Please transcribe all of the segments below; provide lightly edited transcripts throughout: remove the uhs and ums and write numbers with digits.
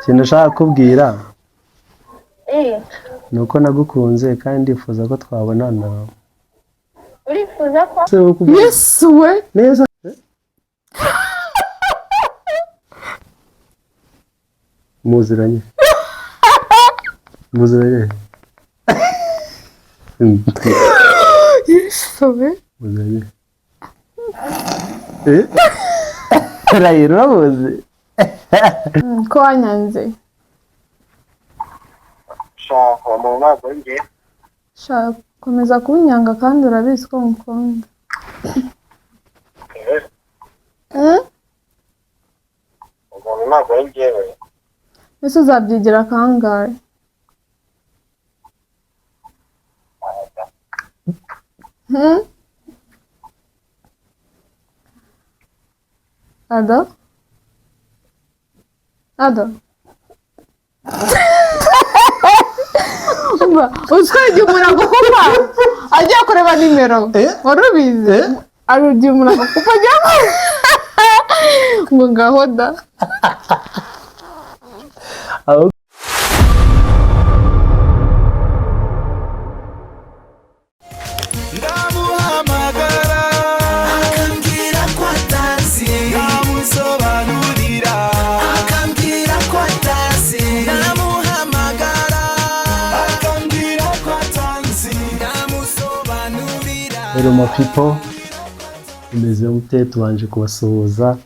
Ikintu nshaka kukubwira ni uko nagukunze kandi ndifuza ko twabonana. Urifuza ko Se wo kubwira Yesu we! Neza muziranye, muziranye. Yesu we! Muziranye. Eh? Rahira, uramuzi? Ko wanyanze? Shaka umuntu, ntabwo ari njye. Shaka komeza kunyanga kandi urabizi ko ngukunda. Eh? Umuntu ntabwo ari njyewe. Ese uzabyigira kangahe? Hmm? Ado? Ado? Umva, uzi ko igihe umuntu agukupa agiye kureba nimero? Eh? Wari ubizi? Eh? Ari igihe umuntu agukupa agiye ngo ngaho da. Aho. Ndamuhamagara akambwira ko atazi, ndamusobanurira akambwira ko atazi, ndamuhamagara akambwira ko atazi, ndamusobanurira. Hello my people, umeze mute? Tubanje kubasuhuza.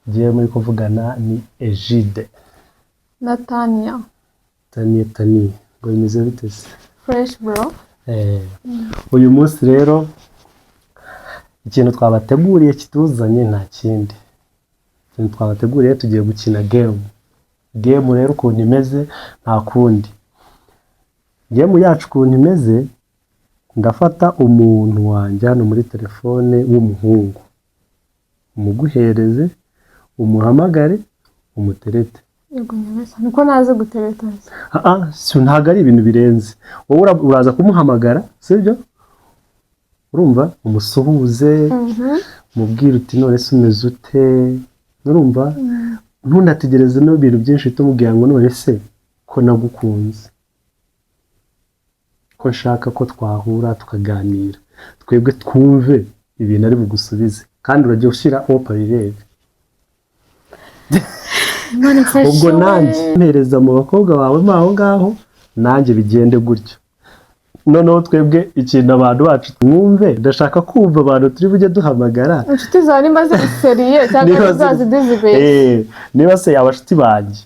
Ugiye muri kuvugana ni Egide. Natania. Taniye, Taniye, ngo bimeze bite se? Fresh, bro. Uyu munsi rero ikintu twabateguriye kituzanye nta kindi. Ikintu twabateguriye, tugiye gukina game. Game rero ukuntu imeze nta kundi. Game yacu ukuntu imeze, ndafata umuntu wanjye hano muri telefone w'umuhungu, umuguhereze, umuhamagare, umuterete. Yego nyagasani, niko nazi gutereta se? Ah, ah, si ntabwo ari ibintu birenze. Wowe uraza kumuhamagara, sibyo? Urumva, umusuhuze, umubwire uti: "None se umeze ute?" Urumva, ntunategereze n'ibintu byinshi, uhite umubwira ngo: "None se ko nagukunze, ko nshaka ko twahura tukaganira?" Twebwe twumve ibintu ari bugusubize, kandi urajya ushyira haut-parleur. Imana ifashe Ubwo we. nanjye mpereza mu bakobwa bawe mo aho ngaho, nanjye bigende gutyo. Noneho twebwe ikintu abantu bacu mwumve, ndashaka kumva abantu turi bujye duhamagara. Inshuti zawe nimba ziri sérieux cyangwa Niba za zindi zibeshya. Niba se abashuti banjye,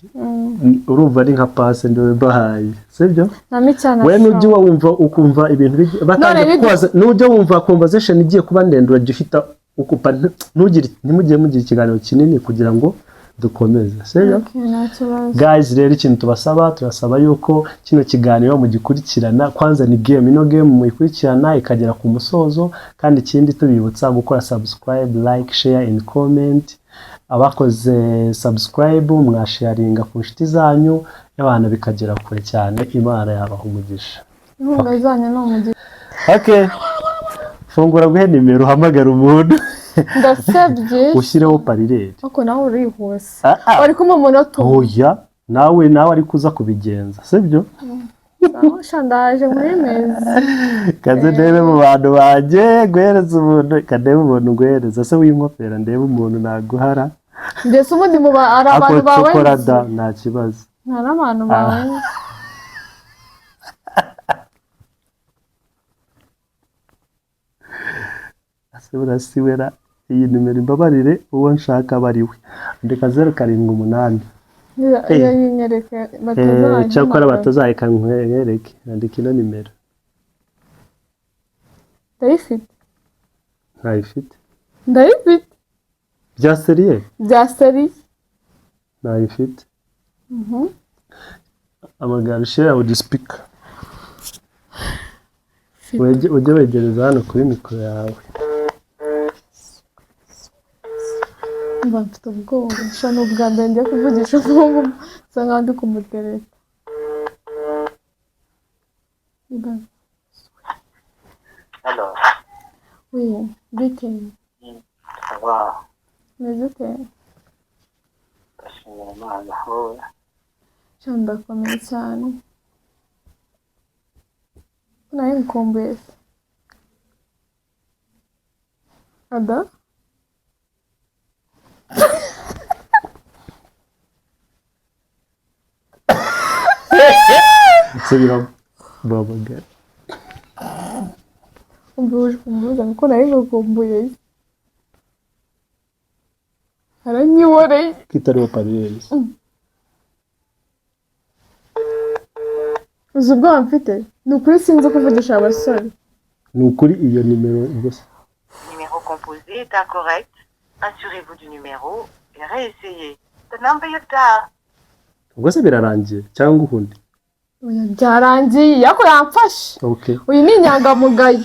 urumva ari nka passe ndiwe mbahaye, sibyo? Nta micyana. We nujya uba wumva ukumva ibintu batangiye kukubaza, nujya wumva conversation igiye kuba ndende, urajya uhita ukupa, ntugire, ntimugire mugira ikiganiro kinini kugira ngo dukomeze, sibyo? Okay, nta kibazo. Guys, rero ikintu tubasaba, turasaba yuko kino kiganiro mugikurikirana. Kwanza ni game, ino game muyikurikirana ikagera ku musozo. Kandi ikindi, tubibutsa gukora subscribe, like, share and comment. Abakoze subscribe, mwasharinga ku nshuti zanyu y'abantu bikagera kure cyane. Imana yabaha umugisha. Inkunga zanyu ni umugisha. Okay, fungura guhe nimero, uhamagara umuntu. Ndasebye. Ushyireho haut-parleur. Ariko nawe urihuse. Ah, ah. Wari kumpa umunota umwe. Oya, nawe ariko uza kubigenza, sibyo? Sawa, sha, ndaje muri meza. Kaze ndebe mu bantu banjye guhereza umuntu, kandebe umuntu guhereza se w'inkofero, ndebe umuntu naguhara. Mbese ubundi muba ari Ako abantu bawe cokora nzi? Da, nta kibazo. Nta n'abantu bawe nzi. Ese burasiwera iyi nimero? Imbabarire, uwo nshaka aba ari we. Andika 078. Iyo Eh. yinyereke batazayimpamagara. Cyakora batazayika nkwereke, andika ino nimero. Ndayifite. Ntayifite. Ndayifite. Bya sérieux? Bya sérieux. Ntayifite. Amagambo ushyira loudspeaker. Ujye wegereza hano kuri mikoro yawe. Mba mfite ubwoba sha, ni ubwa mbere ngiye kuvugisha umuhungu nsa nkaho ndi kumutereta. Ibaze. Hello. Oui, bite? Ça va? Meze ute? Ndashimira Imana, wowe? Cyane, ndakomeye cyane. Nari ngukumbuye se. Ada? Subiramo, bahamagara. Umva uje kumbuza kuko nari ngukumbuye. Aranyiboreye. Kitariho pariyeri. Uzi ubwoba mfite? Ni ukuri sinzi kuvugisha abasore. Ni ukuri iyo nimero gusa. Numéro composé est incorrect. Assurez-vous du numéro et réessayez. The number you dialed Ubwo se birarangiye cyangwa uhundi? Oya, byarangiye ariko yamfashe. Okay. Uyu ni inyangamugayo.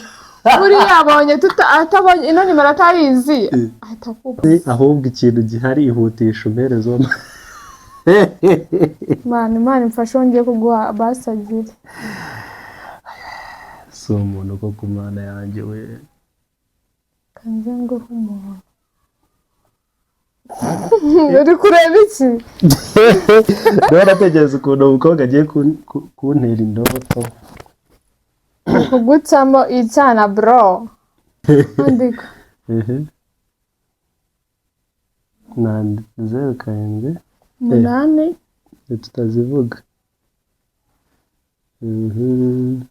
Buriya yabonye atabonye ino nimero atayizi ahita akupa. Ahubwo ikintu gihari, ihutisha umperezo. Imana, Imana imfashe wongeye kuguha basagire. Si umuntu ko ku Mana yanjye we. Kanze nguhe umuntu. Uri kureba iki? Ndabona ndatekereza ukuntu umukobwa agiye kuntera indoto. Kugucamo icyana bro. Andika. Ehe. Nanditse 07. 8. Tutazivuga. Mhm.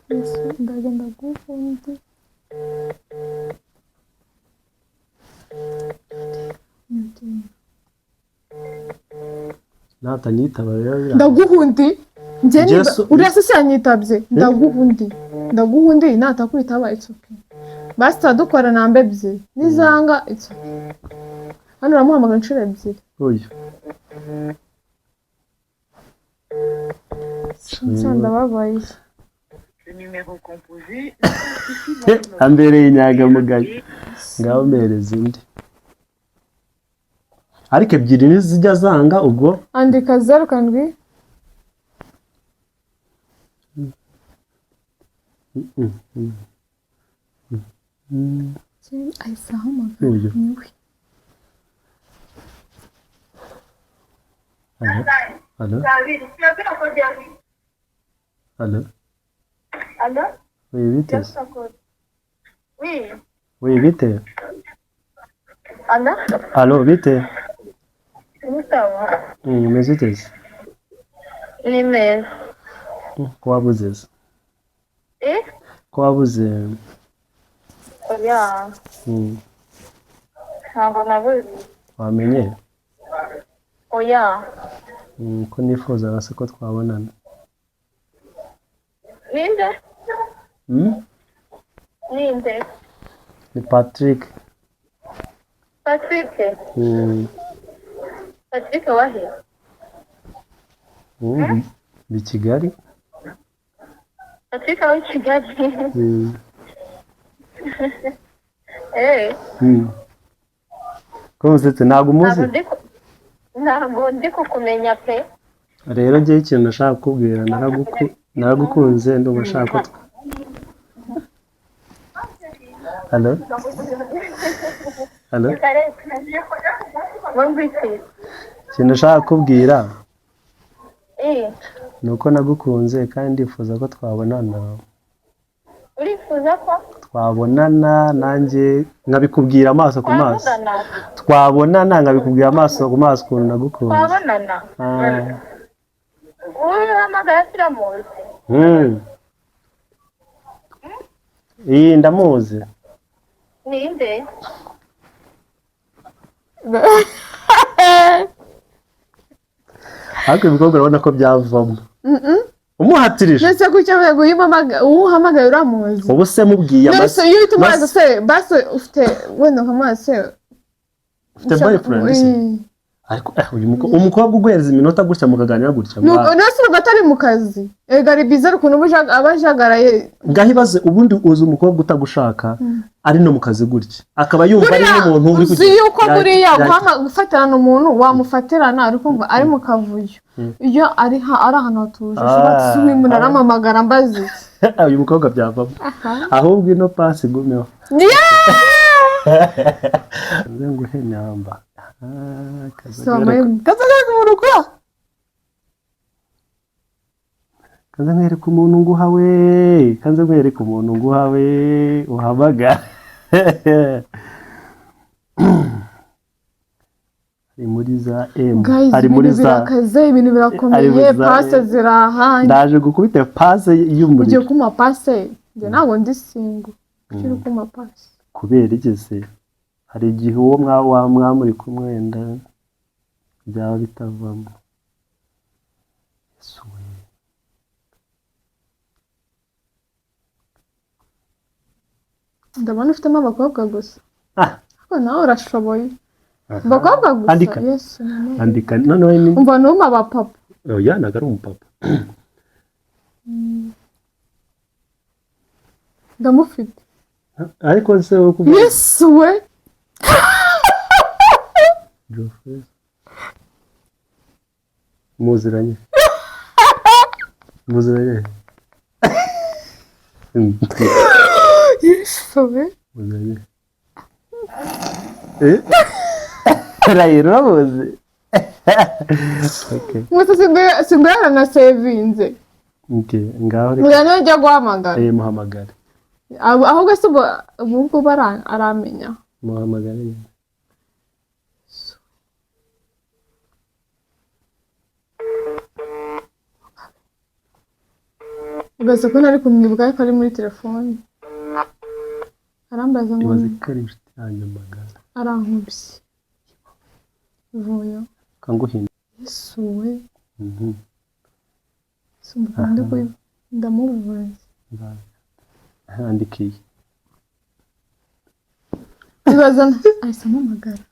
Yesu, ndagenda guhundi. Natanyitaba rero Ndaguhundi. Njye niba Jesu- uriya se yanyitabye, ndaguhundi. Ndaguhundi natakwitaba, it's okay. Basi turadukora namba ebyiri. Nizanga, it's okay. Hano uramuhamagara inshuro ebyiri. Uyu. Nshya ndababaye. Le numéro composé Ambereye inyangamugayo. Ngaho mpereza indi. Ariko ebyiri nizijya zanga ubwo. Andika 07. Ahise ahamagara. Uyu. Niwe. Alo? Alo? Alo? Oui, bite? Oui. Oui, bite? Alo? Alo, bite? Ni sawa. Umeze ute se? Ni meza. Ko wabuze se? Eh? Ko wabuze? Oya, ntabwo nabuze. Wamenye? Oya. Ko nifuzaga se ko twabonana. Ninde? Ninde? Ni Patrick. Patrick. Patrick wahe? Ni Kigali. Patrick wa Kigali. Eh, Ko musetse, ntabwo umuzi? Ntabwo ndi kukumenya pe. Rero njyewe ikintu nashaka kukubwira, naragukunze, ndumva nshaka ko Alo? Alo? Wumvise? Ikintu nashaka kukubwira Eh, ni uko nagukunze kandi ndifuza ko twabonana. Urifuza ko Twabonana nanjye nkabikubwira amaso ku maso. twabonana? Twabonana nkabikubwira amaso ku maso ukuntu nagukunze. Twabonana? Ah. Uhamagara siramuzi. Iyi ndamuzi. Ninde? Ariko ibikorwa urabona ko byavamo. Umuhatirije. Ndetse kuki uhamagaye uramuzi? Ubu se mubwiye Nonese iyo uhita umubaza se, basi ufite wenda nkamubaza se. Ufite boyfriend se? Ariko uyu umukobwa uguhereza iminota gutya mukaganira gutya. Nonese urumva atari mu kazi. Erega ari biza ukuntu aba ajagaraye. Ngaho ibaze, ubundi uzi umukobwa utagushaka ari no mu kazi gutya. Akaba yumva ari n'umuntu uri Uzi yuko buriya gufatirana umuntu wamufatirana ari kumva ari mu kavuyo. Iyo ari ari ahantu hatuje, ushobora Ah, uyu muntu arampamagara mbaza iki? Uyu mukobwa byavamo. Ahubwo ino pasi igumeho. Yeah! Nze nguhe nyamba. Ah, So, kazagara ku muntu ukora. Kaze nkwereke umuntu nguha we, kaze nkwereke umuntu nguha we, uhamagara. Ari muri za M, Guys, ari muri ibintu za birakaze, ibintu ari birakomeye, muri za pase M. ziraha. Ndaje gukubita pase Ugiye y'umuriro. kumpa pase, njye ntabwo ndi single. Kuki uri kumpa pase? Kubera iki se? Hari igihe uwo mwamuri kumwe wenda byaba bitavamo. Yesu we. Ndabona ufitemo abakobwa gusa. Ah. Ariko nawe urashoboye. Abakobwa gusa. Andika. Yesu. Mama. Andika noneho ni Umva numa abapapa. Oya, ntabwo ari umupapa. Ndamufite. Ariko se wo kuvuga Yesu we. Geoffrey. Muziranye. Muziranye. Yesu we. Muziranye. Eh? Rayiro uramuzi? Okay. Gusa singo yaranasevinze. Okay, ngaho reka. Mbwira niyo njya guhamagara. Eh, muhamagare. Ahubwo se ubu ngubu aramenya. Muhamagare nyine. Ibaze ko ntari kumwibuka ariko ari muri telefone. Arambaza ngo Ibaze ko ari inshuti yanjye magara. Arankubye. Vuyo. Kanguhinda. Yesu we. Mhm. Sumva ndi ndamubaza. Andikiye. Ibaza ahise ampamagara.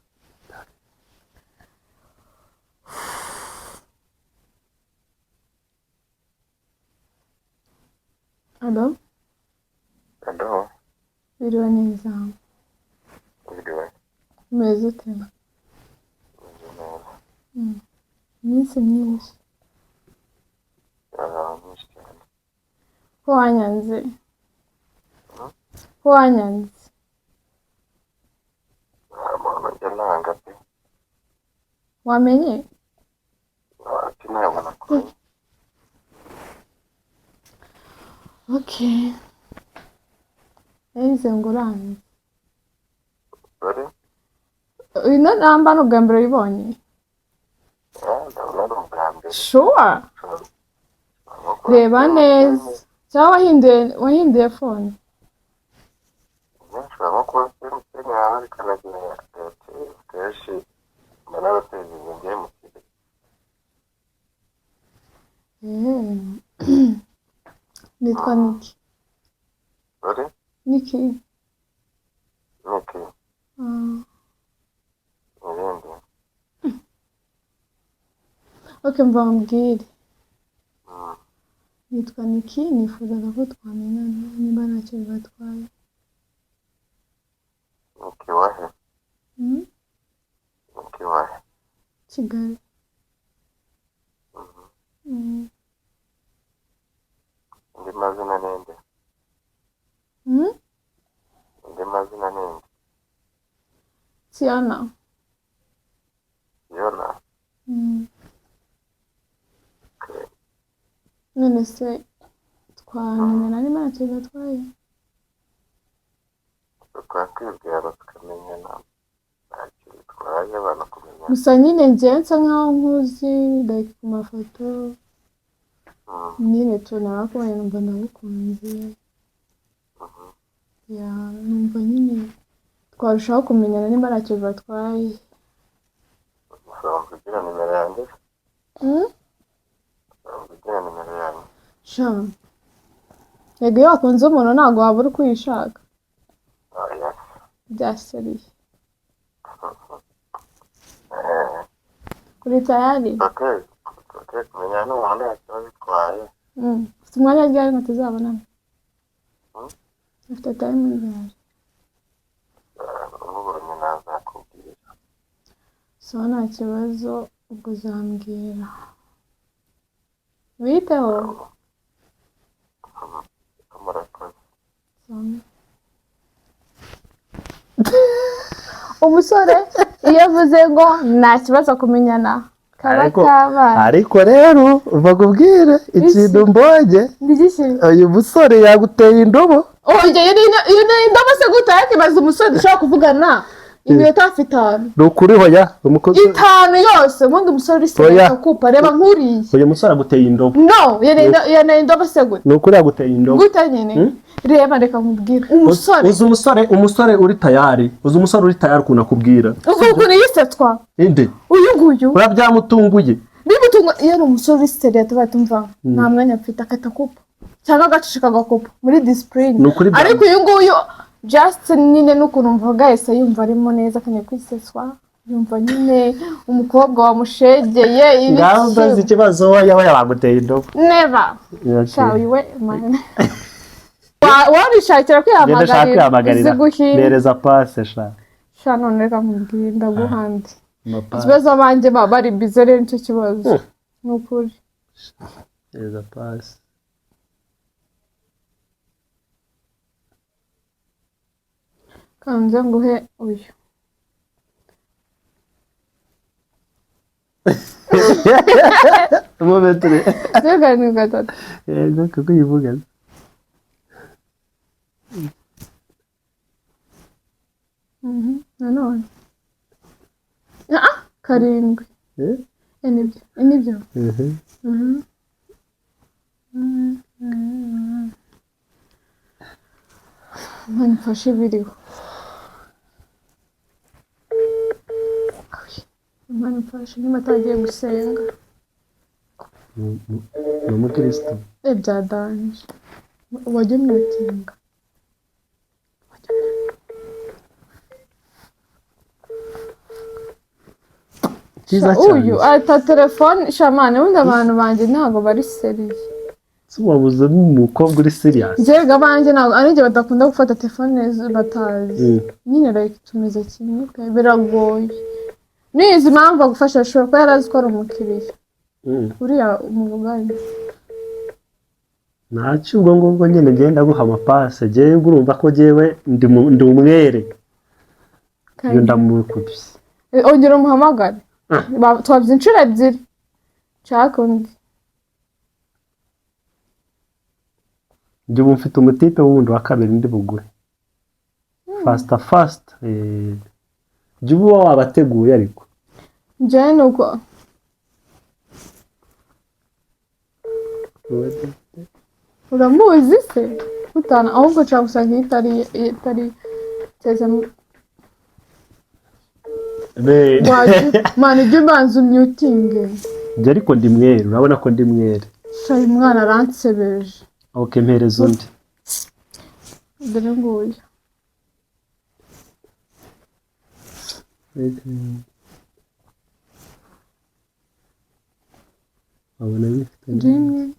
Alo, Alo, biriwe neza. wiriwe. Umeze ute? Meze neza. Iminsi myinshi. Ah, myinshi cyane. Ko wanyanze? Ko wanyanze? Nta muntu njya nanga pe. Wamenye? Ati ntabwo nakumenya. Okay. Narize ngo uranze. Dore, Ino namba ni ubwa mbere uyibonye? ndabona ari ubwa mbere. Sure. Reba neza. Cyangwa wahinduye phone? Nshobora nko kuba MTN yawe ariko nagira Airtel, kenshi mba narateza inzu MTN. Eh. Nitwa Niki. Dore, Niki. Niki, Ah. irindi. Okay, mva mbwire. Nitwa Niki, nifuzaga ko twamenyana niba ntacyo bibatwaye. Niki wahe? Mm? Niki wahe? Kigali. Mm. Andi mazina ninde? Mm? Andi mazina ninde? Tiana. Yona. Mm. Okay. None se twamenyana niba ntacyo bibatwaye? Twakwibwira tukamenyana, ntacyo bitwaye abantu kumenyana. Gusa nyine njyewe nsa nkaho nkuzi like ku mafoto. Nyine narakubonye numva ndagukunze. Ya, numva nyine twarushaho kumenyana niba ntacyo bibatwaye. Ushobora kugira nimero yanjye? Mm? Ushobora kugira nimero yanjye? Sha. Yego, iyo wakunze umuntu ntabwo wabura uko uyishaka. Oya. Byaseriye. Kuri tayari? Okay, okay, kumenyana n'umuntu ntacyo bitwaye. Ufite umwanya ryari ngo tuzabonane? Mm? Ufite time ryari? Umubonye nazakubwira. So nta kibazo, ubwo uzambwira. Witeho. Murakoze. Umusore iyo avuze ngo nta kibazo kumenyana kaba kabaye. Ariko rero bakubwire ikintu mbonye. Ndigishye. Uyu musore yaguteye indobo. Ongeye iyo ni indobo se gute? Yakibaza umusore dushobora kuvugana iminota hafi 5. Ni ukuri hoya umukozi. 5 yose ubundi umusore uri Oya. serious akupa reba nk'uriya. Uyu musore aguteye indobo. No, iyo ni indobo se gute? Ni ukuri yaguteye indobo. Gute nyine? Reba reka nkubwire umusore. Uzi umusore uri tayari. Uzi umusore uri tayari ukuntu akubwira. Uzi ukuntu yisetswa. Inde. Uyu nguyu. Urabyamutunguye. Bimutunga iyo ari umusore uri serious tuba tumva nta mwanya mfite akata kupa cyangwa agacishika agakupa muri discipline. Ni ukuri. Ariko uyu nguyu just nyine n'ukuntu mvuga yahise yumva arimo neza akajya kwiseswa yumva nyine umukobwa wamushegeye. Ngaho mbaza ikibazo yaba yabaguteye indobo. Never. Okay. Shawe we man. Warishakira Ngenda nshaka kwihamagarira. kwihamagarira. Ziguhira. Mpereza pase sha. Sha none reka nkubwire ndaguhande. Amapase. Ikibazo abanjye baba bari bize rero nicyo kibazo. Ni ukuri. Mpereza pase. Kanze nguhe uyu. Momentire. 0 7 3. Yego kuko uyivuga. Nanone. Ah, 7. Eh? Nibyo. Nibyo. Mhm. Imana ifashe ibiriho. Imana ifashe niba atagiye gusenga. Ni umukristo. Byadanje. Wajya umwitinga. Cyiza cyane. Uyu ata telefone shamana ubundi abantu banjye ntabwo bari seriye. Wabuze n'umukobwa uri serious. Njyewe abanjye ntabwo ari njye badakunda gufata telefone batazi. Nyine like tumeze kimwe pe biragoye. Nizi impamvu agufasha ashobora kuba yarazi ko ari umukiriya. Uriya umuvuganye. Ntacyo ubwo ngubwo nyine ngenda guha amapase njyewe urumva ko njyewe ndi umwere. Iyo ndamukubye. Ongera umuhamagare. Twabye inshuro 2. Nshaka undi. Njye ubu mfite umutipe wundi wa kabiri ndi buguhe. Faster faster. Jya uba wabateguye ariko. Njyewe ni uko. Uramuzi se? Utana ahubwo nshobora gusanga iyo itari teze. Mwana ujye ubanza umyutinge. Njye ariko ndi mwere, urabona ko ndi mwere. Shayi umwana aransebeje. Okay, mpereza undi. Dore nguyu. Wabona bifite. Rimwe.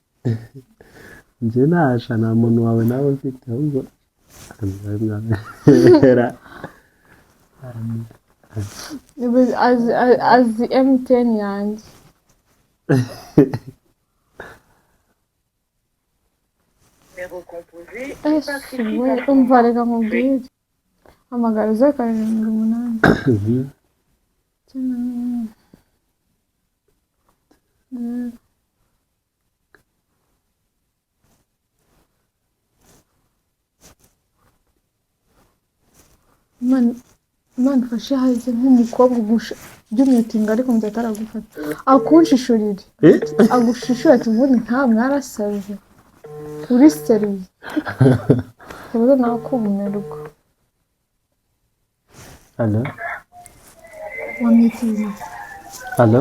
Njye nasha nta muntu wawe nawe mfite ahubwo. Azi MTN yanjye. Umva reka nkubwire. Hamagara 0 7 8. Imana ifashe haze nk'umukobwa ugusha by'umwitinga ariko mu gihe ataragufata akunshishurire agushishura ati ubundi nta mwarasaze uri seriye rero nakumirwa. Halo. Wamwitiriye. Halo.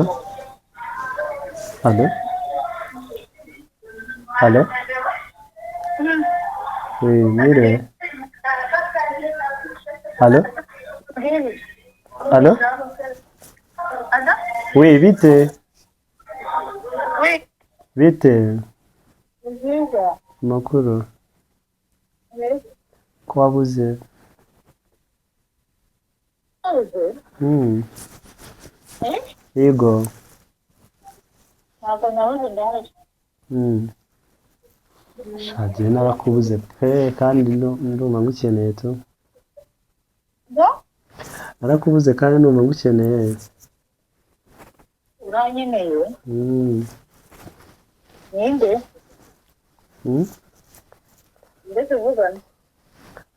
Halo. Halo. Mwiriwe. Halo. Halo. Oui, bite. Oui. Bite. Amakuru. Ko wabuze? Yego. Ntabwo nabuze ndahari. Shagiye narakubuze pe, kandi ndumva ngukeneye tu. No? Narakubuze kandi ndumva ngukeneye. Uranyeneye? Ninde? Nde tuvugana?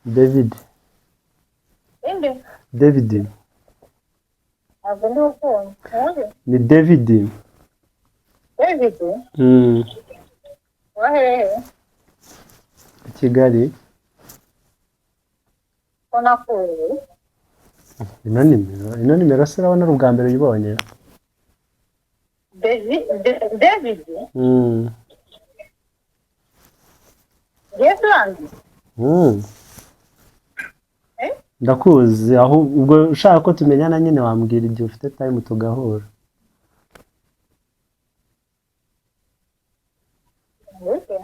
David. Ninde? David. Ntabwo ndi gukunda. Ntuzi? Ni David. David? Wahehe? Kigali. Ko nakuzi? Ino nimero se urabona ari ubwa mbere uyibonye? David? Yesu? Ndakuzi, aho ubwo ushaka ko tumenyana nyine wambwira igihe ufite time tugahura. Okay.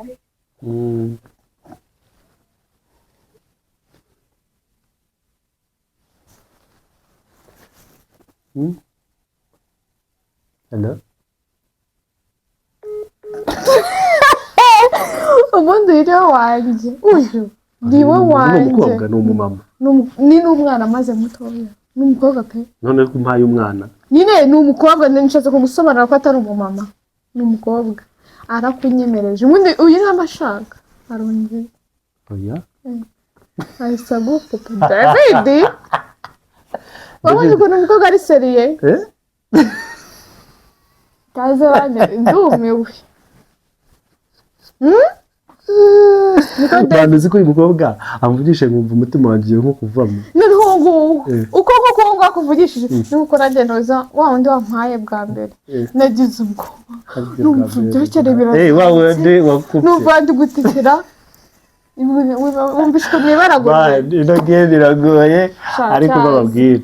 Hello? Ubundi uyu niwe wanjye, uyu niwe Ni wanjye. umukobwa, ni umumama? Ni n'umwana maze mutoya, ni umukobwa pe. None ko umpaye umwana. Nyine ni umukobwa, nishatse kugusobanura ko atari umumama, ni umukobwa. Arakunyemereje. Ubundi uyu ntabwo ashaka, arongeye Oya. Ahise agupupa. David, wabonye ukuntu umukobwa ari sérieux? Eh? Kaze bane, ndumiwe. Hmm? Niko. Bantu, uzi ko uyu mukobwa amvugishe nkumva umutima wanjye ugiye nko kuvamo. Noneho ubu ngubu Eh. uko nguko uwo nguwo akuvugishije niko nanjye ntoza wa wundi wampaye bwa mbere. Nagize ubwoba, numva ibyokereye Wa biratanze. wundi wakupye. Numva ndi gutikira, wumvise ukuntu ibaraguye. Man, ino game iragoye. Sha, ariko cyazi. bababwire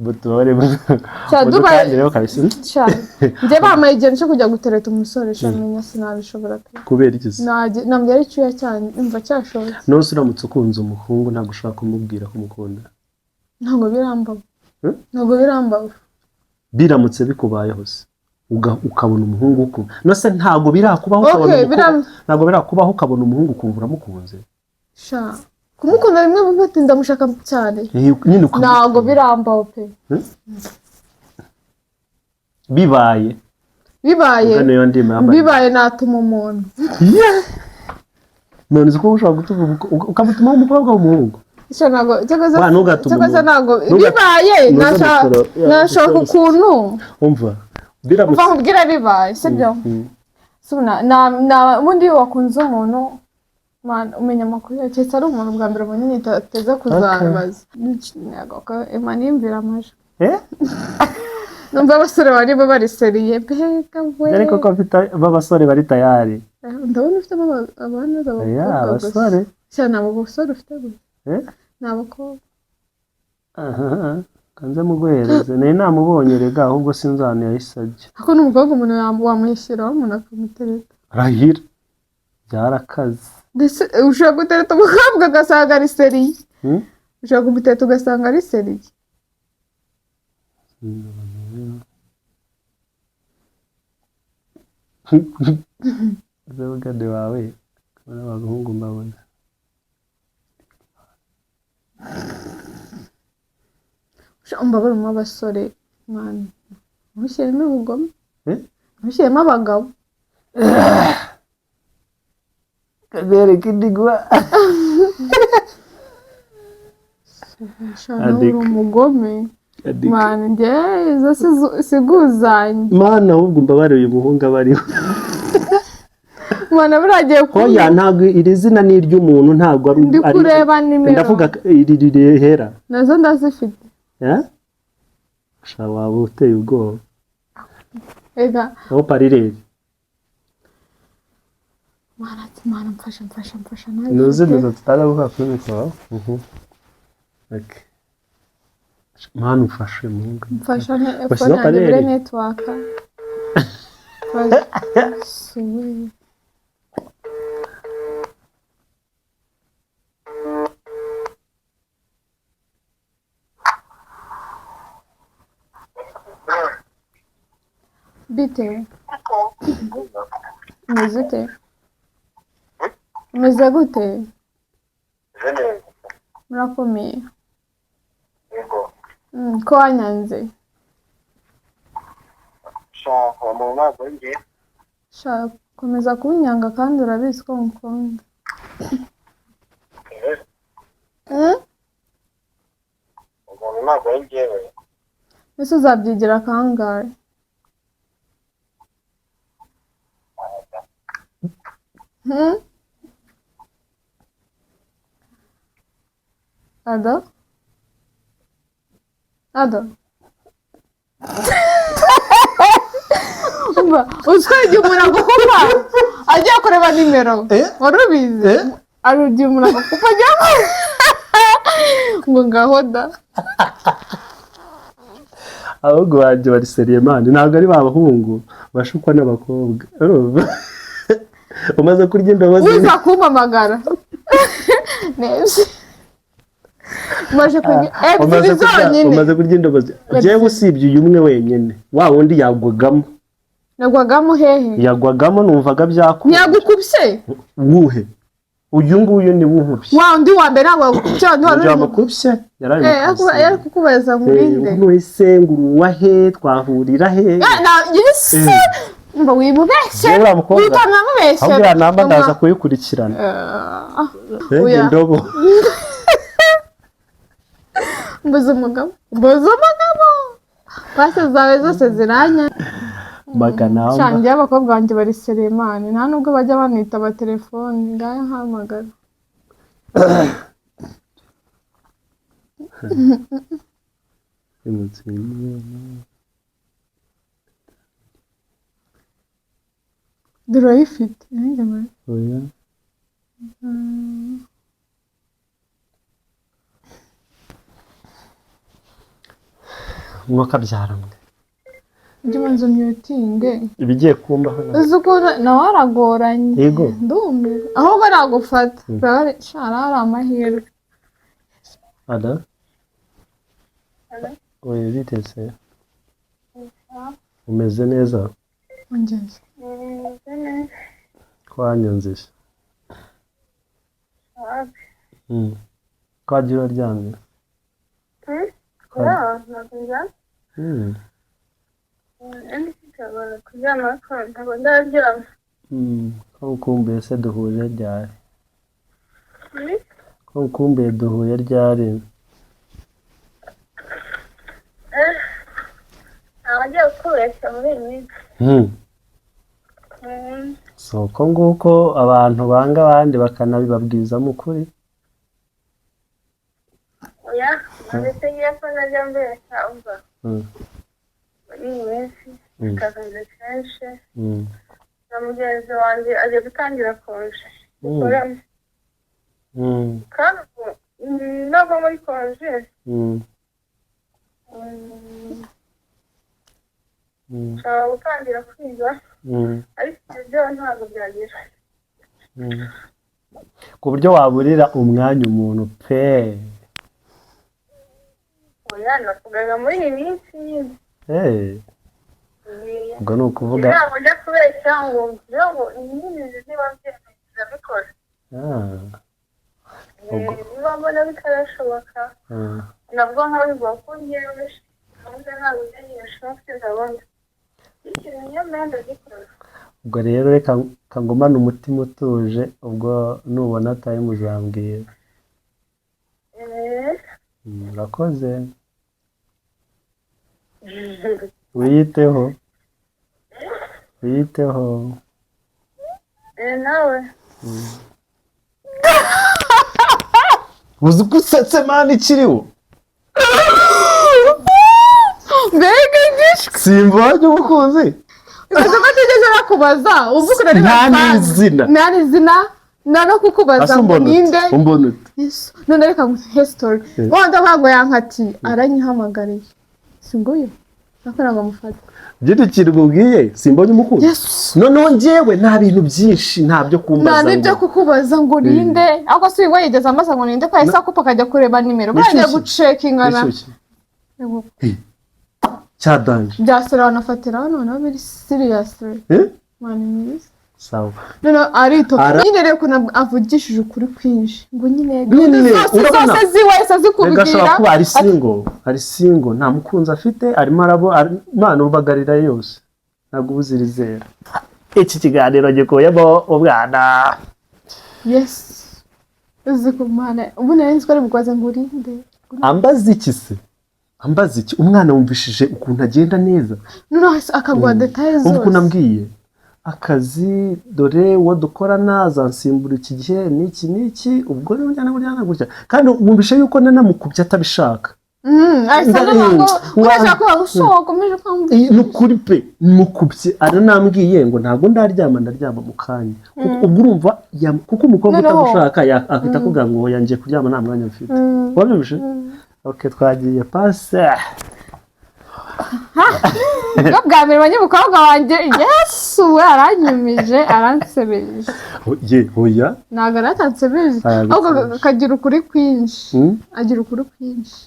mutubare. Sha, Dubai- mudukangireho kabisa. Cyane, njye bampaye igihe cyo kujya gutereta umusore, sha, menya sinabishobora pe. Kubera iki se? Ntabwo ari icyuya cyane, umva cyashobotse. None se uramutse ukunze umuhungu, ntabwo ushobora kumubwira ko umukunda? Ntabwo birambaho. Hmm? Ntabwo birambaho. Biramutse bikubayeho se, ukabona umuhungu ukunda, none se ntabwo birakubaho ukabona Okay, umukobwa? Ntabwo birakubaho ukabona umuhungu ukumva uramukunze? Sha, kumukunda rimwe bati ndamushaka cyane. Eh, nyine ukamukunda. Ntabwo birambaho pe. Bibaye Bibaye ubwo niyo ndimi yambaye. Bibaye natuma umuntu. None uzi ko ushobora gutuma ukamutumaho umukobwa w'umuhungu? Sha, ntabwo cyakoze. Wa, ntugatuma Cyakoze umuntu. ntabwo bibaye. Ntuza gukora- ya, Nashaka gukora- ukuntu Umva, biramutse umva nkubwira, bibaye, sibyo? Ubundi iyo wakunze umuntu, man, umenya amakuru ye, keretse ari umuntu bwa mbere munini utateze kuzabaza. Imana yiyumvira amajwi. Eh? Numva abasore barimo bari sérieux, mbega we! Ariko ko mfite b'abasore bari tayari. Ndabona ufitemo abana Ya, abakobwa gusa. abasore. Sha, nta basore ufite gusa. Eh? Ni abakobwa. Aha, kanze muguhereze, nari namubonye rega, ahubwo sinzi ahantu yahise ajya. Ariko n'umukobwa umuntu wamushyiraho umuntu akamutereta. Rahira, byarakaze. Ndetse ushobora gutereta umukobwa ugasanga ari sérieux. Hmm? Ushobora kumutereta ugasanga ari sérieux. Zebugade wawe kubona abahungu mbabona. Umbabarimo abasore, man, ntushyiremo ubugome. Eh? Ntushyiremo abagabo. Kabereka indigwa. Sha, nawe uri Andika. umugome, man. Njye izo siguzanye. Mana, ahubwo umbabarire, uyu muhungu aba ariwe. Mana, buriya agiye Hoya, ntabwo iri zina ni iry'umuntu, ntabwo ari Ndi kureba nimero. Ndavuga iri rirehera. Nazo ndazifite. Eh? Sha, waba uteye ubwoba. Ega. Aho parireri. Mana, ati mana, mfasha, mfasha, mfasha. Nuzi Ntabifite. nuza tutaza gukora kuri mikoro. Okay. Mana, umfashe muhungu. Mfasha Washyizeho phone yanjye bure pareri? Network. Suwe. Bite? Umeze ute? Umeze gute? Meze neza. Murakomeye? Yego. Ko wanyanze? Sha, uwo muntu ntabwo ari njye. Sha, komeza kunyanga kandi urabizi ko ngukunda. Eh, Mm? umuntu ntabwo ari njyewe. Ese uzabyigira kangahe? Hmm? Ado? Ado? Umva, uziko igihe umuntu agukupa agiye kureba nimero. Eh? Wari ubizi? Eh? Ari igihe umuntu agukupa agiye ngo ngaho da. Ahubwo banjye bari seriye mani, ntabwo ari ba bahungu bashukwa n'abakobwa. Urumva? Umaze kurya indobo Uza kumpamagara. Neza. Umaze kurya ebyiri zonyine. Umaze kurya indobo jewe usibye uyu umwe wenyine, wa wundi yagwagamo. Nagwagamo hehe? Yagwagamo numvaga byakunda. Ntiyagukubye? Wuhe? Uyu nguyu ni wunkubye. Wa undi wa mbere ntabwo yagukubye, wa undi wari uri mu- Yamukubye yaraye. Yari kukubaza ngo urinde. Wese ngo uruwa he, twahurira he? Yes! Ngo wimubeshye. Jewe uriya mukobwa Witanamubeshye. ahubwo uriya namba ndaza kuyikurikirana. Mbega Oya. indobo. Mbuze umugabo. Mbuze umugabo. Pasi zawe zose ziranya. Maganamba. Shangiye abakobwa banjye bari seremani, nta nubwo bajya banitaba telefone, ngaho hamagara. Durayifite. Nanjye Oya. Mwuka byaramwe. Ujye ubanza umyutinge. Ibigiye kumbaho nawe. Uzi ukuntu nawe aragoranye. Yego. Ndumiwe. Ahubwo nagufata. Shara hari amahirwe. Ada? Oya, bitetse. Umeze neza? Ongeza. Meze neza. Twanyanzije. Twagiye uraryamye? Ntabwo ndyamye. Kuryama ariko ntabwo ndaryama. Ko ukumbuye se duhuje ryari? Ko ukumbuye duhuye ryari? Ntabwo ngiye kukubeshya muri iyi minsi. Si uko nguko abantu banga abandi bakanabibabwizamo ukuri. Oya, ndetse ngiye ko najya mbeshya umva. Muri iyi minsi akazi kenshi na mugenzi wanjye agiye gutangira konje. Dukoramo. Kandi ubu nava muri konje nshobora gutangira kwiga ariko ibyo byo ntabwo byagira. Ku buryo waburira umwanya umuntu pe. Oya, navugaga muri iyi minsi nyine. Ubwo ni ukuvuga ntabwo njya kubeshya ngo mvuge ngo nyine niba mbyemeye ndabikora. Niba mbona bitarashoboka nabwo nkabivuga ko ngewe gahunda ntabwo njya mfite gahunda. Ikintu nyamara ndagikora. Ubwo rero reka ngumane umutima utuje, ubwo nubona time uzambwira. Urakoze. Wiyiteho. Wiyiteho. Nawe. Uzi ko usetse mani ikiriho? Mbega igishwi. Simbonye umukunzi. Uzi ko atigeze nakubaza uvuga urareba Nta kandi. n'izina. Nta n'izina. Nta no kukubaza Ase ngo umbona ute? ninde. Umbona ute? Yesu. None reka nguhe story. Wenda ntabwo yankatiye aranyihamagariye. Si nguyu. Ariko ntabwo amufata. By'icyo kintu mubwiye simbonye umukunzi. Yesu. Noneho njyewe nta bintu byinshi, nta byo kumbaza. Nta n'ibyo kukubaza ngo ninde. Ariko si we yigeze ambaza ngo ninde ko yahise akupa akajya kureba nimero. Bajya gucekingana. Cyadanje. Byasera wanafatiraho noneho biri seriously. Mani mwiza. Sawa. Noneho arito nyine rero ukuntu avugishije ukuri kwinshi ngo nyine zose ziwe azikubwira. Rega ashobora kuba ari single, ari single, nta mukunzi afite, arimo arabo Imana ubagarira yose. Ntabwo ubuzirizera. Iki kiganiro gikuyemo umwana. Yes. Uzi kumana ubu nari nzi ko ari bugwaze ngo urinde. Ambaza iki se? Ambaza iki? Umwana wumvishije ukuntu agenda neza. Noneho akaguha details zose. Ukuntu ambwiye akazi dore uwo dukorana azansimbura iki gihe n'iki n'iki ubwo rero gutya kandi wumvishe yuko nanamukubye atabishaka. Nukuri pe mukubye aranambwiye ngo ntabwo ndaryama ndaryama mu kanya. Ubwo urumva kuko umukobwa utagushaka ahita akubwira ngo yangiye kuryama nta mwanya mfite. Wabyumvishe? Okay, twagiye passe. Ubwo bwa mbere banye umukobwa wanjye Yesu we aranyumije aransebeje. Ye oya ntabwo aratansebeje ahubwo akagira ukuri kwinshi. Agira ukuri kwinshi.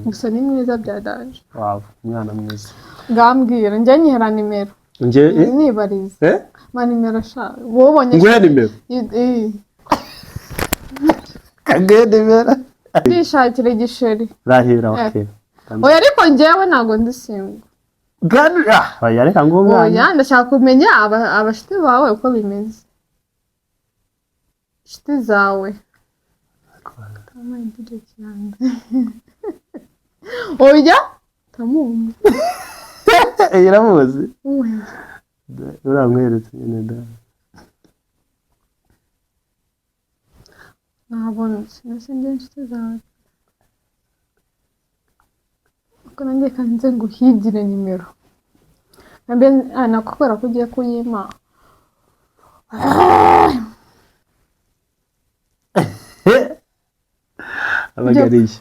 Gusa ni mwiza bya danger. Wow, umwana mwiza. Ngambwira njye nyihera nimero. Njye nibarize. Ma nimero sha. Wowe ubonye. Nguhe nimero. Kaguhe nimero. Ndishakira igisheri. Rahira okay. Oya ariko njyewe ntabwo ndi single. Oya reka ngo umwana. Oya ndashaka kumenya abashiti bawe uko bimeze. Inshuti zawe. Oya tamumu. Iramuzi. Uramweretse nyine da. Nabonetse nase njye inshuti zawe. Uko nanjye kanze nguhigire nimero. Nambe nakukora ko ugiye kuyima. Abagariye.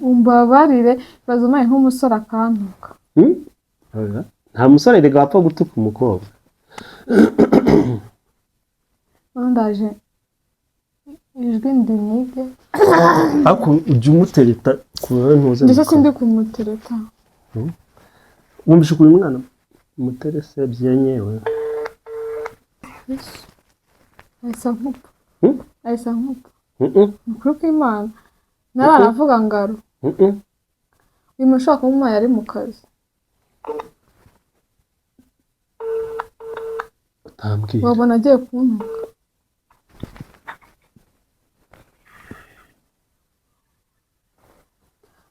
Umbabarire bazumaye nk'umusore akantuka. Nta musore rega wapfa gutuka umukobwa. Ndaje ijwi ndinige. Ariko ujya umutereta ku ntuze. Ndetse sindi kumutereta. Wumvishe ukuntu umwana umuterese byenyewe. Ahise nkupa. Ahise nkupa. Ukuri kw'Imana. Nararavuga ngaro. Uyu muntu ushobora kuba umuhaye ari mu kazi. Utambwira. Wabona agiye kuntuka.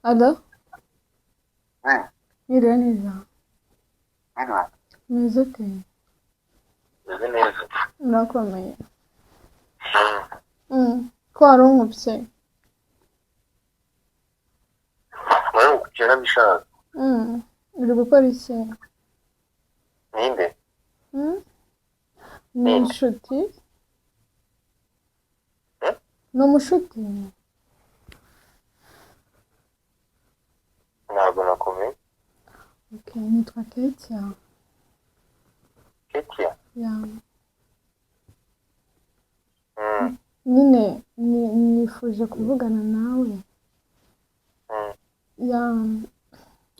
Alo? Mwiriwe neza. Meze ute? Meze neza. Murakomeye. Ko wari unkubye? Wari unkubye nabishaka. Uri gukora iki? Ninde? Ni inshuti? Ni umushuti? Ntabwo nakomeye. Okay, nitwa Ketia. Ketia? Yeah. Nyine nifuje kuvugana nawe. Yeah,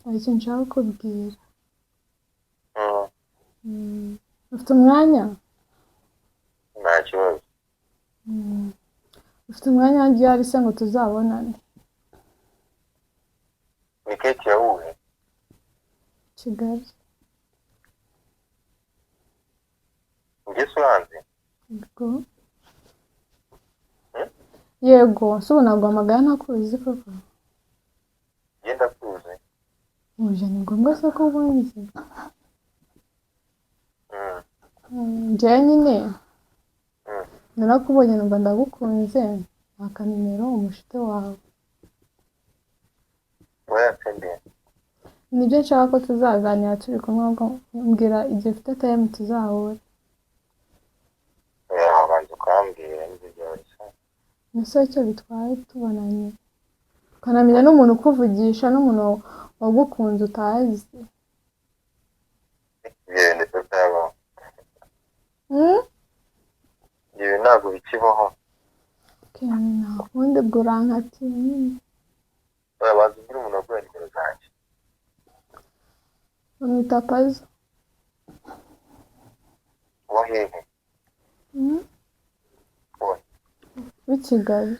hari ikintu nshaka kukubwira. Ufite umwanya? Nta kibazo. Ufite umwanya ryari se ngo tuzabonane? Ni Ketia wuhe? Kigali. Njye uranzi? Yego. Yego, se ubu naguhamagara ntakuzi koko? Njye ndakuzi. Oya ni ngombwa se ko ubunzi? Njyewe nyine narakubonye numva ndagukunze, naka nimero umushuti wawe. Nibyo nshaka ko tuzaganira turi kumwe, ubwo mbwira igihe ufite time tuzahura. Wabanza ukambwira ibyo byose. Ese icyo bitwaye tubonanye? Ukanamenya n'umuntu ukuvugisha n'umuntu wagukunze utazi. Ibyo bintu bitabaho. Ibyo bintu ntabwo bikibaho. Ubundi bwo urankatiye nyine. Wabanza umbwira umuntu waguhaye nimero zanjye. Bamwita Pazo. Wa hehe? Wa W'i Kigali.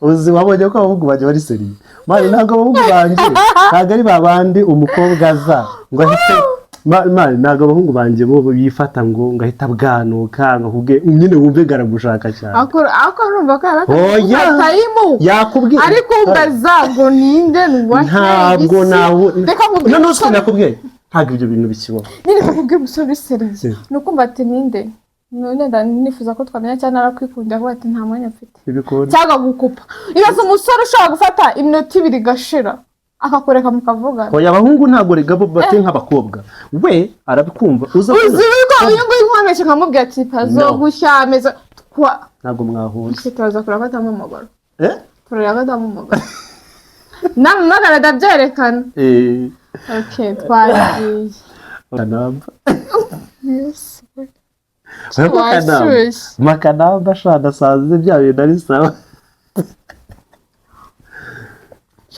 Uzi, wabonye ko abahungu banjye bari sérieux, man. Ntabwo abahungu banjye, ntabwo ari babandi umukobwa aza ngo ahite man, ntabwo abahungu banjye bo bifata ngo ahite abwanuka, ngo akubwe nyine wumve ngo aragushaka cyane. Ako urumva ko yari Oya. atayimu Yakubwiye. Ariko umbaza ngo ninde, ni Ntabwo nawe. Reka nkubwire. Noneho se nakubwiye, ntabwo ibyo bintu bikibaho. Nyine kakubwira, umusore uri sérieux Si. ni ukumva ati: "Ninde?" None nifuza ko twamenya cyangwa narakwikundira, avuga ati: "Nta mwanya mfite." Ntibikunda. Cyangwa gukupa. Ibaze umusore ushobora gufata iminota 2 igashira, akakwereka mukavugana. Oya, abahungu ntabwo rega bo bateye nk'abakobwa. We arabikumva uza. Uzi ko uyu nguyu nkomeshe nkamubwira ati: "Pazo." No. Gushyameza twa Ntabwo mwahuza. Turaza kureba ko atamuhamagara. Eh? Turareba ko atamuhamagara, namumagara ndabyerekana. Eh. Okay, twagiye. Kanamba. Yes. Kanamba. Washyushye. Makanamba shana, nasanze bya bintu ari sawa.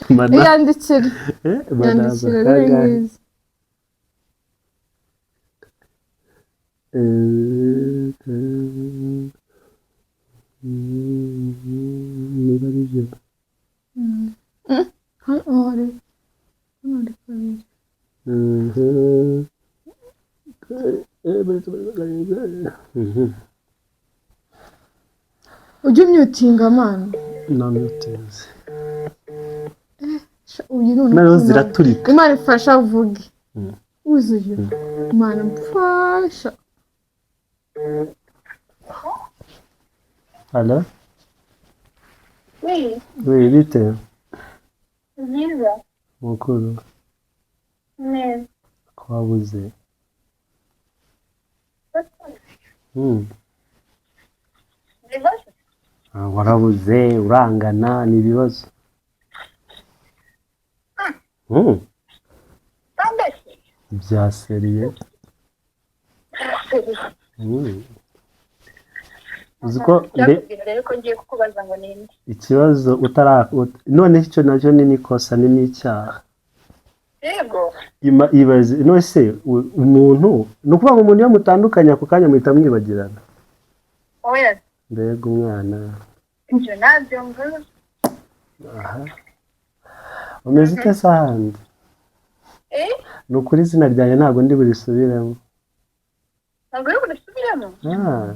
Mana. Yandikire. Eh, manamba. Yandikire. Kangahe? Ngizi. Niba ari byo. Hano hari, hano hari kabiri. Ujye umyutinga, man. Namuteze. Uyu ni Nazo ziraturika. Imana ifasha avuge wuzuye. Imana mfasha. Allô? Oui. Oui, bite? Byiza. Mukuru. Neza. Twabuze. Ibibazo? Ah, warabuze, urangana, ni ibibazo. Tambese. Bya sérieux. Uzi ko Byakubwira rero ko ngiye kukubaza ngo ninde. Ikibazo utara none icyo nacyo ni n'ikosa, ni n'icyaha. Yego. Ibaze none se umuntu, ni ukuvuga ngo umuntu iyo mutandukanye ako kanya muhita mwibagirana? Oya. Mbega umwana! Ibyo ntabyo mvuze. Aha, umeze ute se ahandi? Eh? Ni ukuri, izina ryanjye ntabwo ndi burisubiremo. Ntabwo uri burisubiremo? Ah.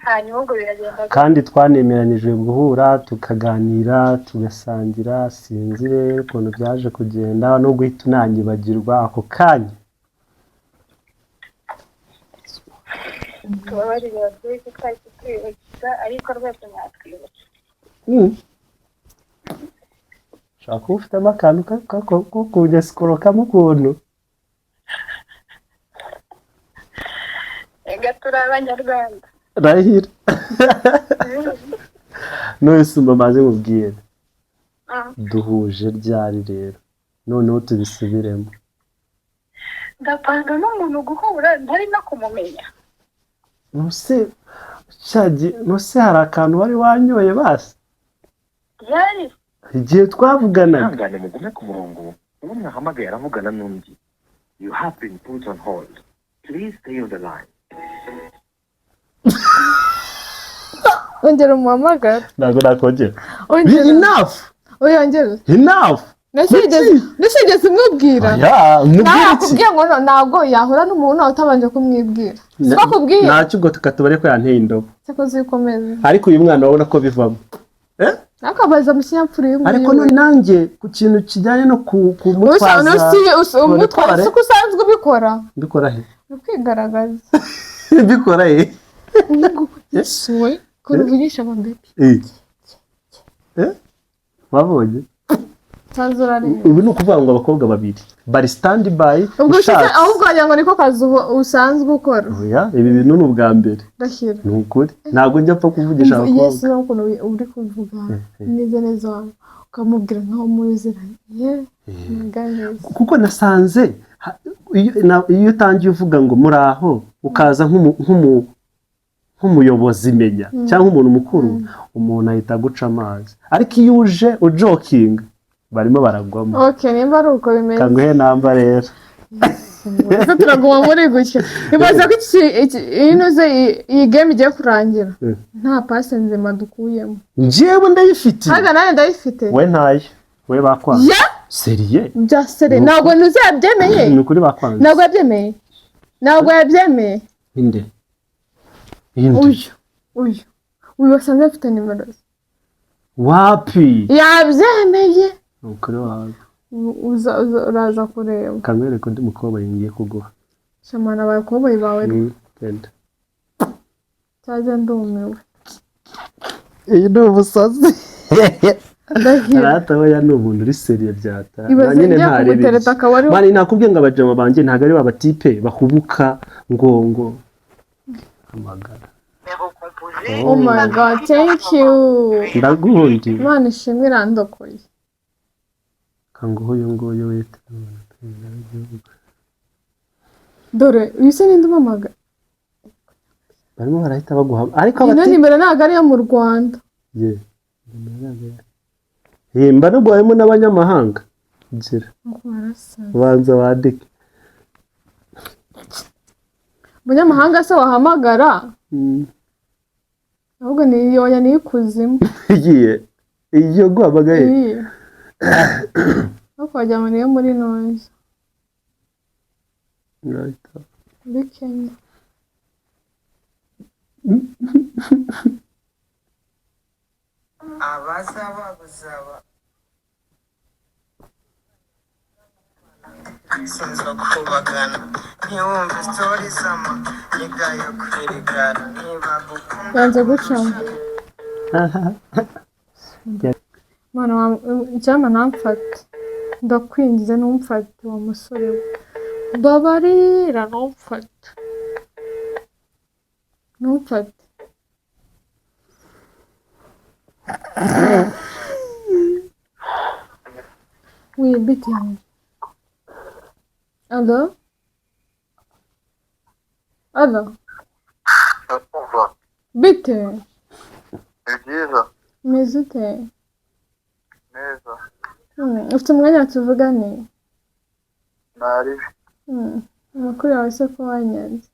Hanyuma ubwo biragenda gute? Kandi twanemeranyijwe guhura, tukaganira, tugasangira. Sinzi rero ukuntu byaje kugenda no guhita unanyibagirwa ako kanya. Tubabarire ababyeyi ko twahise twibagiza, ariko rwose mwatwibutse. Ushobora kuba ufitemo akantu ko kunyesikoroka ukuntu. Reka, turi Abanyarwanda. Rahira, none se umva maze nkubwire. Duhuje ryari rero noneho tubisubiremo? Ndapanga n'umuntu guhura ntari no kumumenya. Nuse nuse hari akantu wari wanyoye basi? Ryari? Igihe twavuganaga. Ihangane mugume ku murongo, uwo mwahamagaye aravugana n'undi. You have been put on hold. Please stay on the line. Ongera umuhamagare. Ntabwo nakongera. Ongera. Enough. Oya, ongera. Enough. Nese umubwira? Ya, mubwira Nawe iki? akubwiye ngo ntabwo yahura n'umuntu utabanje kumwibwira, siko akubwiye? Ntacyo, ubwo tukatubare ko yanteye indobo. Siko zikomeza. Ariko uyu mwana urabona ko bivamo, eh? Akabaza mu kinyabupfura uyu nguyu. Ariko none nanjye ku kintu kijyanye no kumutwaza Umutwaza Ubutware. siko usanzwe ubikora. Mbikora he? Uri kwigaragaza. Mbikora he? Uyu nguyu, Yesu we, ukuntu uvugisha amabebe. Eh. Eh? Wabonye? Nsanzwe urareba. Ubu ni ukuvuga ngo abakobwa babiri bari stand by. Ubwo ushize Ushatse. Ahubwo wagira ngo niko kazi ubu usanzwe ukora. Oya, ibi bintu ni ubwa mbere. Ndashyira. Ni ukuri, ntabwo njya mpfa kuvugisha abakobwa. Yesu, urabona ukuntu uri kuvuga neza neza, ukamubwira nkaho muziranye, ye neza. Kuko nasanze Iyo utangiye uvuga ngo muraho, ukaza nk'umuyobozi menya cyangwa umuntu mukuru, umuntu ahita aguca amazi. Ariko iyo uje ujokinga, barimo baragwamo. Okay, nimba ari uko bimeze. Kanguhe namba rero. Ese turaguma muri gutya? Ibaze ko iyi ntuze, iyi game igiye kurangira nta pase nzima dukuyemo. Njyewe ndayifite. Ntabwo, nanjye ndayifite. We ntayo, we bakwanze. Ya. Sérieux. Bya sérieux, ntabwo ntuze yabyemeye. Ni ukuri, bakwanze. Ntabwo yabyemeye, ntabwo yabyemeye. Inde, inde? Uyu basanze afite nimero ze. Wapi. Yabyemeye. Ni ukuri wawe. Uraza kureba. Kamwereka undi mukobwa ngiye kuguha. Shamana, abakoboyi bawe. Genda. Cyaje, ndumiwe. Iyi ni ubusazi. Ndahiro. Arata we ni umuntu uri sérieux byata. Ibaze Nyine ngiye ntarebe. kumutereta akaba ari Mani, nakubwiye ngo abajama banjye ntabwo ari babatipe bahubuka ngo hamagara. Numéro composé. Oh my God, thank you. Ndagundi. Imana ishimwe, irandokoye. Kanguha uyu nguyu wita perezida w'igihugu. Dore uyu se ninde umamagara? Barimo barahita baguha, ariko Ino abati nimero ntabwo ari iyo mu Rwanda. Ye. Ye, mba nagwayemo n'abanyamahanga gira. Nuko barasaza. Banza wandike. Umunyamahanga se wahamagara? Ahubwo ni yoya, ni ikuzimu. Igiye iyo guhamagaye. Iyi ariko wagira ngo niyo muri noza, muri Kenya. Abazaba bazaba sinzwa kubagana, ntiwumve story z'amaniga yo kwirigara niba gukunda. Yanze gucamo. Mwana wa icyampa ntamfate, ndakwingize, ntumfate wa musore we, mbabarira, ntumfate, ntumfate. Oui, bite yanjye? Allo, allo. Ndakumva. Bite? Ni byiza. Umeze ute? Neza. Ufite umwanya tuvugane? Ntari. Amakuru yawe se, ko wanyanze?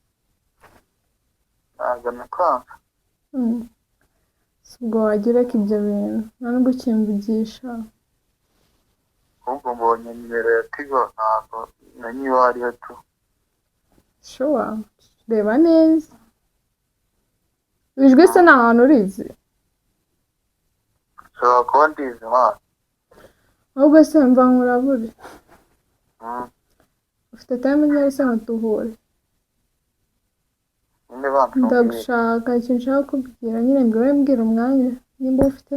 Ntabwo nakwanga. Si ubwo wagira ureka ibyo bintu, nta nubwo ukimvugisha. Ahubwo mbonye nimero ya Tigo, ntabwo menye iyo ariyo tu. Sure, reba neza ijwi se, ni ahantu urizi? Nshobora kuba ndizi imana. Ahubwo se mva nkurabure. Ufite time ryari se ngo duhure? Nyine banza umbwire. Ndagushaka, ikintu nshaka kubwira nyine, mbwira, mbwira umwanya nimba ufite.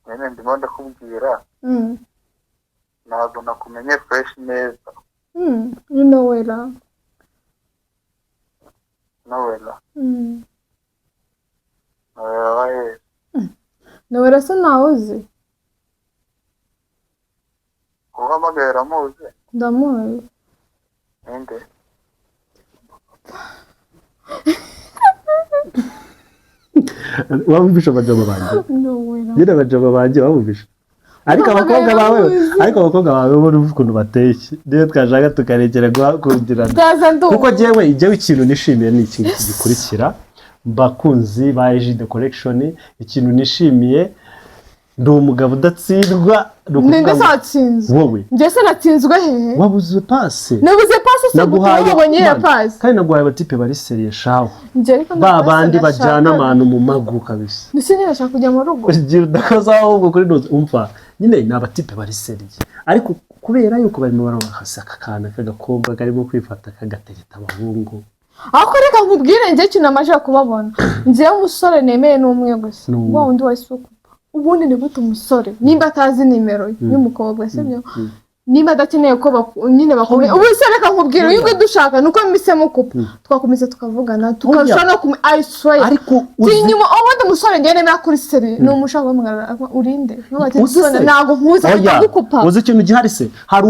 Nyine ndimo ndakubwira. Ntabwo nakumenye fresh neza. Ni Nowela. Nowela? Nowela wahe? Nowela se ntawe uzi? Uhamagaye uramuzi? Ndamuzi. Ninde? Wabumvisha abajama banjye? Nowela. Nyine abajama banjye wabumvisha, ariko abakobwa bawe, ariko abakobwa bawe bo urumva ukuntu bateye, niyo twashaka tukarekera guhakundana. Ndaza ndumva. Kuko jyewe ikintu nishimiye ni iki gikurikira, bakunzi ba Egide Collection: ikintu nishimiye, ndi umugabo udatsindwa, ni ukuvuga Ninde ngo se watsinzwe? Wowe. Njye se natsinzwe hehe? Wabuze pase. Nabuze pase se gute? Naguhaye Wabonye iyo Man, pase? kandi naguhaye abatipe bari sérieux shawe. Njye ariko nta Ba pase bandi bajyana nashakaga. abantu mu magu kabisa. Ndetse nyine kujya mu rugo. Ugira udakoze ahubwo kuri noze, umva nyine ni abatipe bari sérieux, ariko kubera yuko barimo barabahasa aka kana k'agakobwa karimo kwifata kagatereta abahungu. Ariko reka nkubwire, njye ikintu namaze kubabona, njyewe umusore nemeye ni umwe gusa. Ni umwe. Wa wundi wa isuku. Ubundi ni gute umusore nimba atazi nimero y'umukobwa, sibyo? Niba adakeneye ko nyine bakomeye, ubu se reka nkubwire, uyu nguyu dushaka nuko mpisemo kupa, twakomeza tukavugana, tukarushaho no kumenya, I swear. Ariko uzi Inyuma ubundi umusore njye nemera kuri seri ni umushaka guhamagara, urinde? Uzi se? Ntabwo nkuzi, Oya, ahita agukupa. Uzi ikintu gihari se? Hari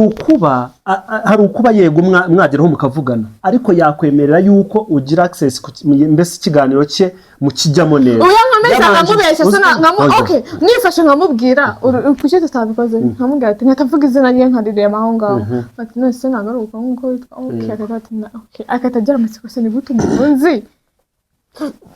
ukuba yego mwageraho mukavugana, ariko yakwemerera yuko ugira access mbese ikiganiro cye mukijyamo neza. Uyu nkomeza nkamubeshya se? Oya. Okay, nifashe nkamubwira, kuki tutabikoze? Nkamubwira ati, nkahita mvuga izina rye, nkarirema aho ngaho, ati: "None se ntabwo ari uko nguko witwa?" Okay, agahita ati: "Okay." Agahita agira amatsiko: "Se ni gute umuntu nzi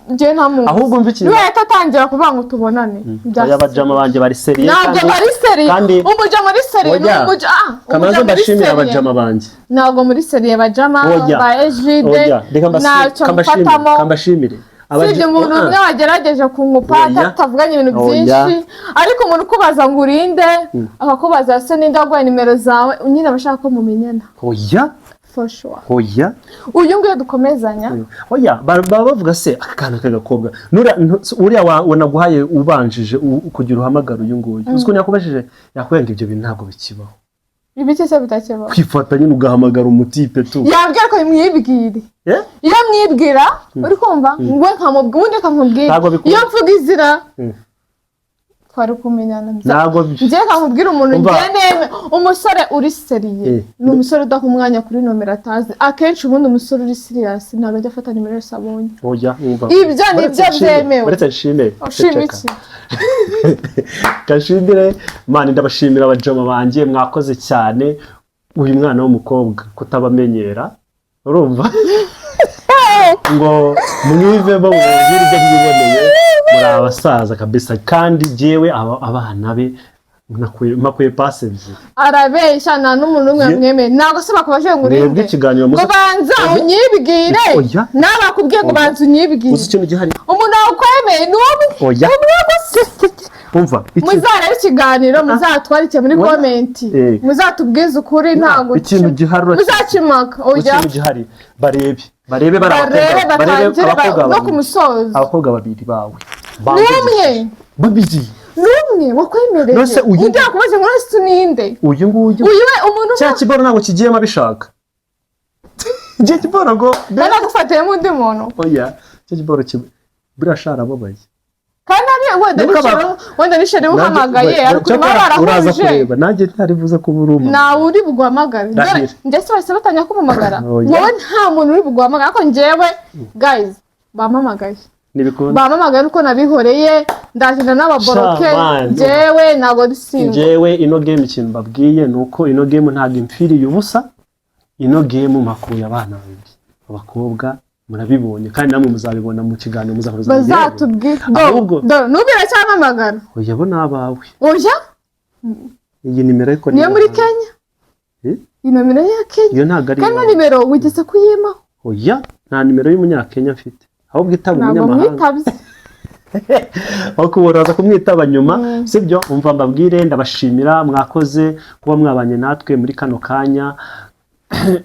njyewe ntamuzi?" Ahubwo mva ikintu Niwe yahita atangira kuvuga ngo tubonane. Oya, abajama banjye bari sérieux. Ntabwo bari sérieux. Umuja muri sérieux ni Oya. umuja, Kamaze umuja muri mbashimire sérieux. abajama banjye. Ntabwo muri sérieux bajama Oya. ba Ejide. Oya, reka Ntacyo kambashimire. mfatamo. Kambashimire. Usibye umuntu umwe wagerageje kunkupa, Oya. tutavuganye ibintu Oya. byinshi, ariko umuntu ukubaza ngo urinde, akakubaza se ninde waguhaye nimero zawe, nyine aba ashaka ko mumenyana. Oya. For sure. Oya. Uyu nguyu dukomezanya. Oya, baba bavuga se aka kana k'agakobwa uriya wanaguhaye ubanjije kugira uhamagara uyu nguyu, uzi ukuntu yakubajije? Yakubwira ngo ibyo bintu ntabwo bikibaho. Ibiki se bitakibaho? Kwifata nyine ugahamagara umutipe tu. Yambwira ko mwibwire. Eh? Iyo mwibwira, uri kumva, ngo nkamubwira, ubundi akamubwira. Ntabwo bikunda. Iyo mvuga izina twari kumenyana. Ntabwo Njye kamubwira umuntu Umva. njye neme umusore uri sérieux ni umusore udaha umwanya kuri nomero atazi. Akenshi ubundi umusore uri serious ntabwo ajya afata nimero yose abonye. Oya, umva. Ibyo ni Uretse byo nshime, byemewe. uretse nshime. Ushima Ceceka. iki? Gashimire mani, ndabashimira abajama banjye, mwakoze cyane. Uyu mwana w'umukobwa kutabamenyera, urumva ngo mwivemo mubwire ibyo mwiboneye, muri abasaza kabisa. Kandi jyewe abana be nakuye pasi ebyiri. Arabeshya, nta n'umuntu umwe mwemeye. Ntabwo se bakubajije ngo Mwebwe urinde? ikiganiro Ngo banza unyibwire. Oya. Nawe bakubwiye ngo Oya. banza unyibwire. Uzi ikintu gihari? Umuntu wakwemeye ni umwe. Oya. Umwe gusa. Umva Muzarebe ikiganiro, muzatwarike muri Oya. comment, muzatubwize ukuri, ntabwo Ikintu gihari muzacimaka. Oya. Ikintu gihari, barebe, barebe bari Barebe, abakobwa, barebe batangire abakobwa no ku babiri. musozo. Abakobwa babiri bawe N'umwe. Babiri. N'umwe wakwemereye. None se Undi yakubaje ngo ese uninde? Uyu nguyu. Uyu we umuntu Cya kiboro ntabwo kigiyemo abishaka, cya kiboro ngo nanagufatiyemo undi muntu. Oya, cya kiboro buriya sha arababaye. Kandi ari wenda Nuko wenda ni chéri uhamagaye, ariko Cyakora baba uraza barahuje. kureba, nanjye ntari buze kuba uri umuntu. Ntawe uri buguhamagare. Ndahira. Ndetse bahise batangira kumuhamagara. Oya. Wowe nta muntu uri buguhamagare, ariko njyewe guys bampamagaye. Ntibikunda. Bampamagaye nuko nabihoreye, ndagenda n'ababoroke. Sha, man. Njyewe ntabwo ndi single. Njyewe ino game, ikintu mbabwiye ni uko ino game ntabwo impfiriye ubusa. Ino game mpakuye abana babiri, abakobwa, murabibonye, kandi namwe muzabibona mu kiganiro muzakomeza mubirebe. Bazatubwire. Ahubwo N'ubu iracyampamagara. Oya, bo ni abawe. Oya. Iyi nimero ariko ni Niyo muri iyawe. Kenya. Eh? Iyi nomero ya Kenya. Iyo ntabwo ari Kandi iyawe. nimero wigeze kuyimaho. Oya, nta nimero y'umunyakenya mfite, ahubwo itaba Ntabwo umunyamahanga. mwitabye. Aho uraza kumwitaba nyuma, sibyo? Umva mbabwire, ndabashimira, mwakoze kuba mwabanye natwe muri kano kanya,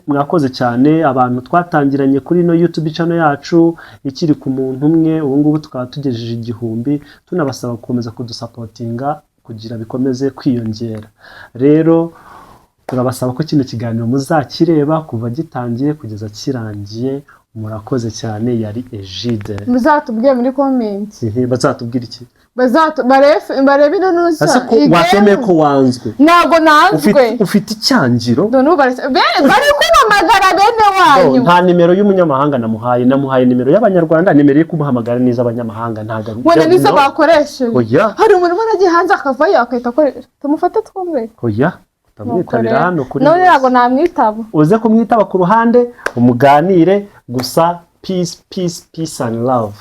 mwakoze cyane. Abantu twatangiranye kuri ino YouTube channel yacu ikiri ku muntu umwe, ubu ngubu tukaba tugejeje 1000, tunabasaba gukomeza kudusapotinga kugira bikomeze kwiyongera. Rero turabasaba ko kino kiganiro muzakireba kuva gitangiye kugeza kirangiye. Murakoze cyane, yari Egide. Muzatubwire muri comment. Ehe, bazatubwira iki? Barebe ino nusa. Ese ko watemeye ko wanzwe? Ntabwo nanzwe. Ufite icyangiro. None ubu bari kumpamagara bene wanyu. Nta nimero y'umunyamahanga namuhaye, namuhaye nimero y'abanyarwanda. Nimero yo kumuhamagara neza abanyamahanga ntabwo ari Wenda nizo No. bakoresheje. Oya. Hari umuntu ubona agiye hanze akavayo agahita akoresha. Tumufate twumve. Oya, utamwitabira hano kuri None ntabwo namwitaba. Uze kumwitaba ku ruhande umuganire gusa. Peace, peace, peace and love.